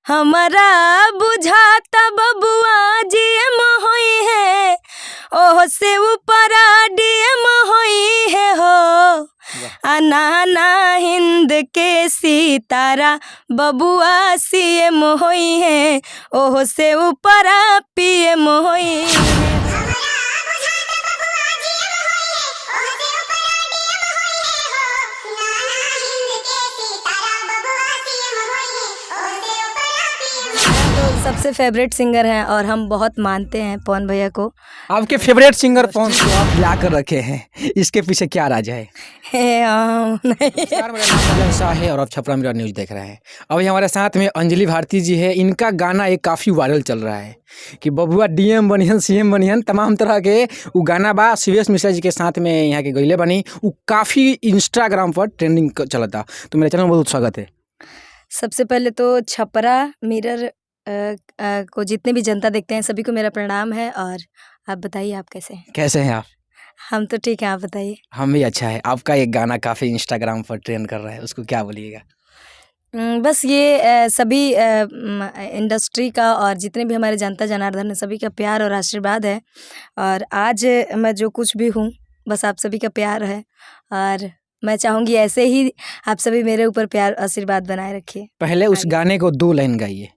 हमरा बुझाता बबुआ जीएम होई है, ओह से ऊपरा डीएम होई है हो। अनाना हिंद के सितारा बबुआ सीएम होई है, ओह से ऊपरा पीएम होई है। तो सबसे फेवरेट सिंगर हैं और हम बहुत मानते हैं पवन भैया को। आपके फेवरेट सिंगर कौन से आप ला कर रखे हैं, इसके पीछे क्या राज है? हे, नहीं। नमस्कार, मेरा नाम अजय शाह है और आप छपरा मेरा न्यूज़ देख रहे हैं। अभी हमारे साथ में अंजलि भारती जी है। इनका गाना एक काफ़ी वायरल चल रहा है कि बबुआ डीएम बनिहन, सीएम बनिहन, तमाम तरह के उ गाना बा। शिवेश मिश्रा जी के साथ में यहाँ के गईले बनी, उ काफ़ी इंस्टाग्राम पर ट्रेंडिंग चलता। तो मेरे चैनल में बहुत स्वागत है। सबसे पहले तो छपरा मिरर को जितने भी जनता देखते हैं, सभी को मेरा प्रणाम है। और आप बताइए, आप कैसे हैं? कैसे हैं आप? हम तो ठीक हैं, आप बताइए। हम भी अच्छा है। आपका एक गाना काफ़ी इंस्टाग्राम पर ट्रेंड कर रहा है, उसको क्या बोलिएगा? बस ये सभी इंडस्ट्री का और जितने भी हमारे जनता जनार्दन है, सभी का प्यार और आशीर्वाद है। और आज मैं जो कुछ भी हूँ, बस आप सभी का प्यार है और मैं चाहूँगी ऐसे ही आप सभी मेरे ऊपर प्यार आशीर्वाद बनाए रखिए। पहले उस आगे। गाने को दो लाइन गाइए।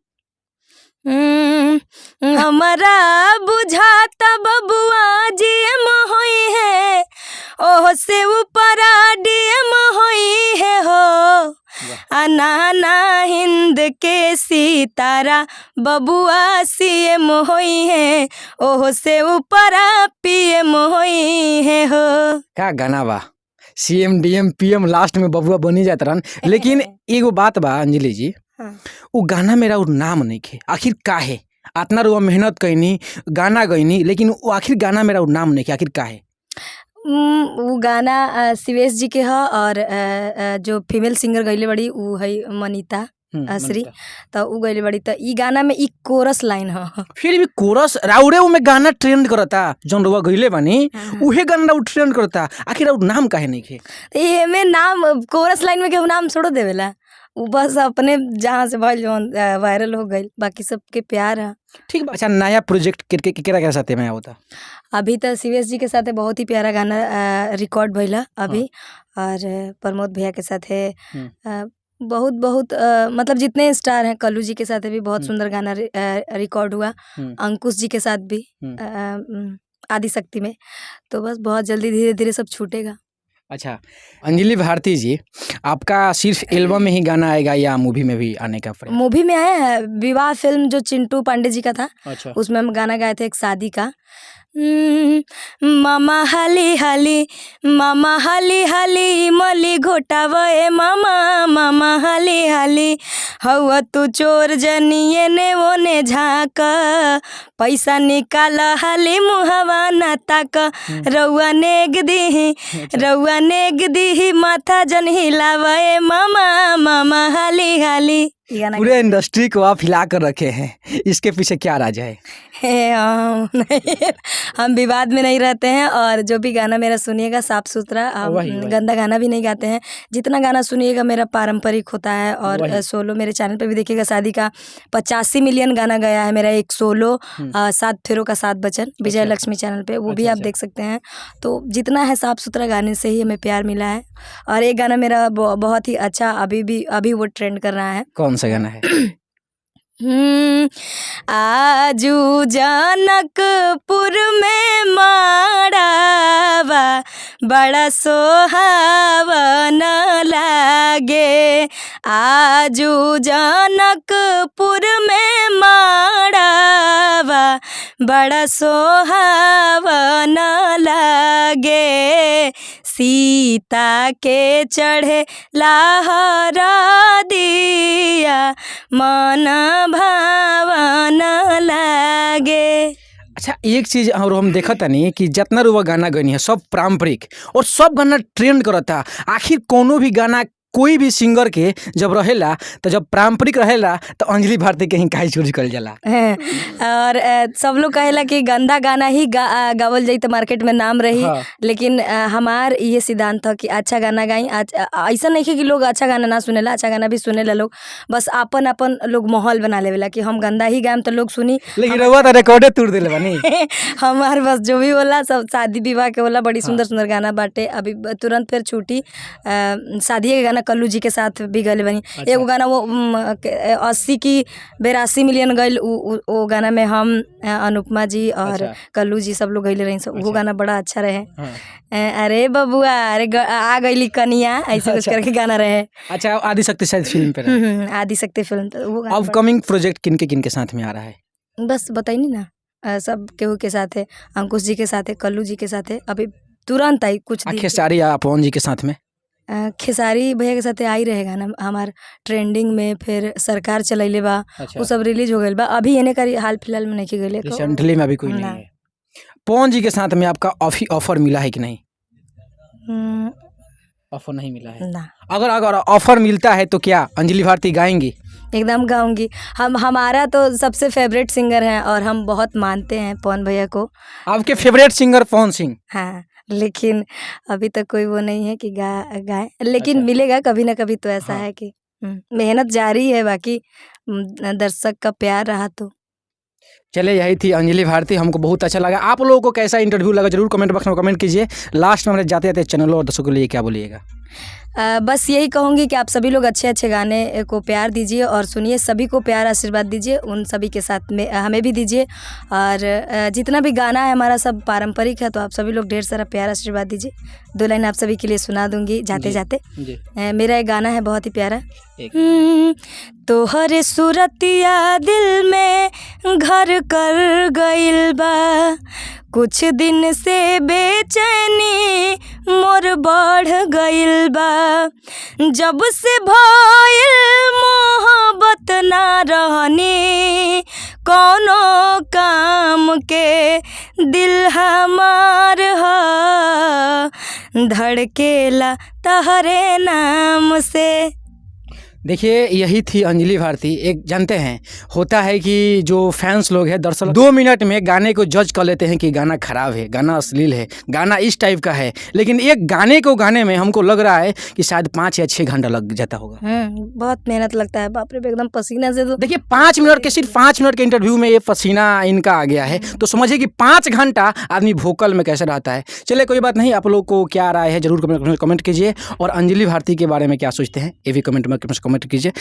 हमरा बुझाता बबुआ जीएम होई है, ओह से ऊपरा डीएम होई है हो। अनाना हिंद के सितारा बबुआ सीएम होई है, ओह से ऊपरा पीएम होई है हो। का गाना बा! सीएम, डीएम, पीएम, लास्ट में बबुआ बनी जात रहन। लेकिन एगो बात बा अंजलि जी, उ गाना मेरा उ नाम नइखे, आखिर काहे? अतना रुआ मेहनत कईनी, गाना गईनी, लेकिन उ आखिर गाना मेरा उ नाम नइखे, आखिर काहे? उ गाना शिवेश जी के ह और जो फीमेल सिंगर गईले बड़ी, उ है मनीता श्री। मनीता। त उ गईले बड़ी, त इ गाना में इ कोरस लाइन ह। फिर भी कोरस राउरे उमे गाना ट्रेंड करता, जौन रुआ गईले बानी, उहे गाना राउर ट्रेंड करता, आखिर राउर नाम काहे नइखे? एमे नाम कोरस लाइन में केहू नाम छोड़ देवेला? उ बस अपने जहाँ से भइल जौन वायरल हो गइल, बाकी सबके प्यार है। ठीक बा। अच्छा, नया प्रोजेक्ट के केकरा केकरा साथे में आवता? अभी त शिवेश जी के साथे बहुत ही प्यारा गाना रिकॉर्ड भइल ह अभी और प्रमोद भैया के साथे, बहुत बहुत मतलब जितने स्टार हैं, कल्लू जी के साथ भी बहुत सुंदर गाना रिकॉर्ड हुआ, अंकुश जी के साथ भी, आदि शक्ति में। तो बस बहुत जल्दी धीरे धीरे सब छूटेगा। अच्छा अंजलि भारती जी, आपका सिर्फ एल्बम में ही गाना आएगा या मूवी में भी आने का प्रयास? मूवी में आया है, विवाह फिल्म जो चिंटू पांडे जी का था, उसमें हम गाना गाए थे एक शादी का। मामा हाली हाली, मामा हाली हाली मली घोटावे मामा, मामा हाली हाली, हौआ तू चोर जनिए ने ओने झाँक, पैसा निकाल हाली मुहवा न ताक, रउआ नेग दीही, रउआ नेग दीही माथा जन हिलावे मामा, मामा हाली हाली। ई गाना। पूरे इंडस्ट्री को आप हिला कर रखे हैं, इसके पीछे क्या राज है? हे, नहीं, हम विवाद में नहीं रहते हैं और जो भी गाना मेरा सुनिएगा साफ सुथरा, हम वही वही। गंदा गाना भी नहीं गाते हैं। जितना गाना सुनिएगा मेरा पारंपरिक होता है और वही। सोलो मेरे चैनल पे भी देखिएगा, शादी का 85 मिलियन गाना गया है मेरा एक सोलो, सात फेरों का सात बचन, विजय लक्ष्मी चैनल पे, वो भी आप देख सकते हैं। तो जितना है साफ सुथरा गाने से ही हमें प्यार मिला है। और एक गाना मेरा बहुत ही अच्छा अभी भी अभी वो ट्रेंड कर रहा है। कौन सा गाना है? आजू जनकपुर में माड़ावा बड़ा सोहावन लागे, आजू जनकपुर में माड़ावा बड़ा सोहावन लागे, सीता के चढ़े लाहर दिया मन भावन लागे। अच्छा, एक चीज और हम देखत तनी कि जितना रुआ गाना गनी है, सब पारंपरिक और सब गाना ट्रेंड करता। आखिर कोनो भी गाना कोई भी सिंगर के जब रहेला तो जब पारंपरिक रहेला तो अंजलि भारती के ही काहे चूज कल जाला। और सब लोग कहेला कि गंदा गाना ही गावल जाई तो मार्केट में नाम रही। हाँ। लेकिन हमार ये सिद्धांत ह कि अच्छा गाना गाई। ऐसा नहीं कि लोग अच्छा गाना ना सुनेला, अच्छा गाना भी सुनेला लोग, बस आपन आपन लोग माहौल बना लेवेला कि हम गंदा ही गाएम तो लोग सुनी। लेकिन रउआ तो रिकॉर्डे तोड़ देले बानी। हमार बस जो भी होला सब शादी विवाह के होला, बड़ी सुंदर सुंदर गाना बाटे। अभी तुरंत फिर छूटी शादी के गाना कल्लू जी के साथ भी गए बनी। एगो गाना वो 80 की 82 मिलियन गइल, वो गाना में हम अनुपमा जी और कल्लू जी सब लोग गइले रही सब। वो गाना बड़ा अच्छा रहे। अरे बबुआ अरे आ गइली कनिया, ऐसे कुछ करके गाना रहे। अच्छा, आदिशक्ति शायद फिल्म पे रहे। आदिशक्ति फिल्म तो वो गाना अपकमिंग प्रोजेक्ट किनके किनके साथ में आ रहा है? बस बताइनी ना, सब केहू के साथ है, अंकुश जी के साथ है, कल्लू जी के साथ है। अभी तुरंत आई कुछ दिन खेसारी या पवन जी के साथ में? खेसारी भैया के साथे आई रहे गाना हमार ट्रेंडिंग में, फिर सरकार चलैले बा, वो सब रिलीज हो गइल बा। अभी एने करी हाल फिलहाल में नहीं गइले। रिसेंटली में अभी कोई नहीं ना। है। पवन जी के साथ में आपका ऑफर मिला है कि नहीं? ऑफर नहीं मिला है? ना। अगर अगर ऑफर मिलता है तो क्या अंजलि भारती गाएंगी? एकदम गाऊंगी। हम हमारा तो सबसे फेवरेट सिंगर हैं और हम बहुत मानते हैं पवन भैया को। आपके फेवरेट सिंगर पवन सिंह? हाँ, लेकिन अभी तक कोई वो नहीं है कि गाए, लेकिन मिलेगा कभी ना कभी तो ऐसा है कि मेहनत जारी है, बाकी दर्शक का प्यार रहा तो। चले, यही थी अंजलि भारती, हमको बहुत अच्छा लगा। आप लोगों को कैसा इंटरव्यू लगा जरूर कमेंट बॉक्स में कमेंट कीजिए। लास्ट में हमारे जाते जाते चैनल और दर्शकों के लिए क्या बोलिएगा? बस यही कहूँगी कि आप सभी लोग अच्छे अच्छे गाने को प्यार दीजिए और सुनिए, सभी को प्यार आशीर्वाद दीजिए, उन सभी के साथ में हमें भी दीजिए। और जितना भी गाना है हमारा सब पारंपरिक है, तो आप सभी लोग ढेर सारा प्यार आशीर्वाद दीजिए। दो लाइन आप सभी के लिए सुना दूँगी जाते जाते। मेरा एक गाना है बहुत ही प्यारा। एक। तोहरे सूरतिया दिल में घर कर गइल बा, कुछ दिन से बेचैनी मोर बढ़ गइल बा, जब से भइल मोहब्बत ना रहनी कौनो काम के, दिल हमार ह धड़केला तहरे नाम से। देखिए, यही थी अंजलि भारती। एक जानते हैं होता है कि जो फैंस लोग हैं, दर्शक 2 मिनट में गाने को जज कर लेते हैं कि गाना ख़राब है, गाना अश्लील है, गाना इस टाइप का है, लेकिन एक गाने को गाने में हमको लग रहा है कि शायद 5 या 6 घंटा लग जाता होगा। बहुत मेहनत लगता है, बाप रे, एकदम पसीना से तो। देखिए, 5 मिनट के, सिर्फ 5 मिनट के इंटरव्यू में ये पसीना इनका आ गया है, तो समझिए कि 5 घंटा आदमी वोकल में कैसे रहता है। चलिए कोई बात नहीं, आप लोग को क्या राय है जरूर कमेंट कीजिए और अंजलि भारती के बारे में क्या सोचते हैं ये भी कमेंट में कमेंट कीजिए।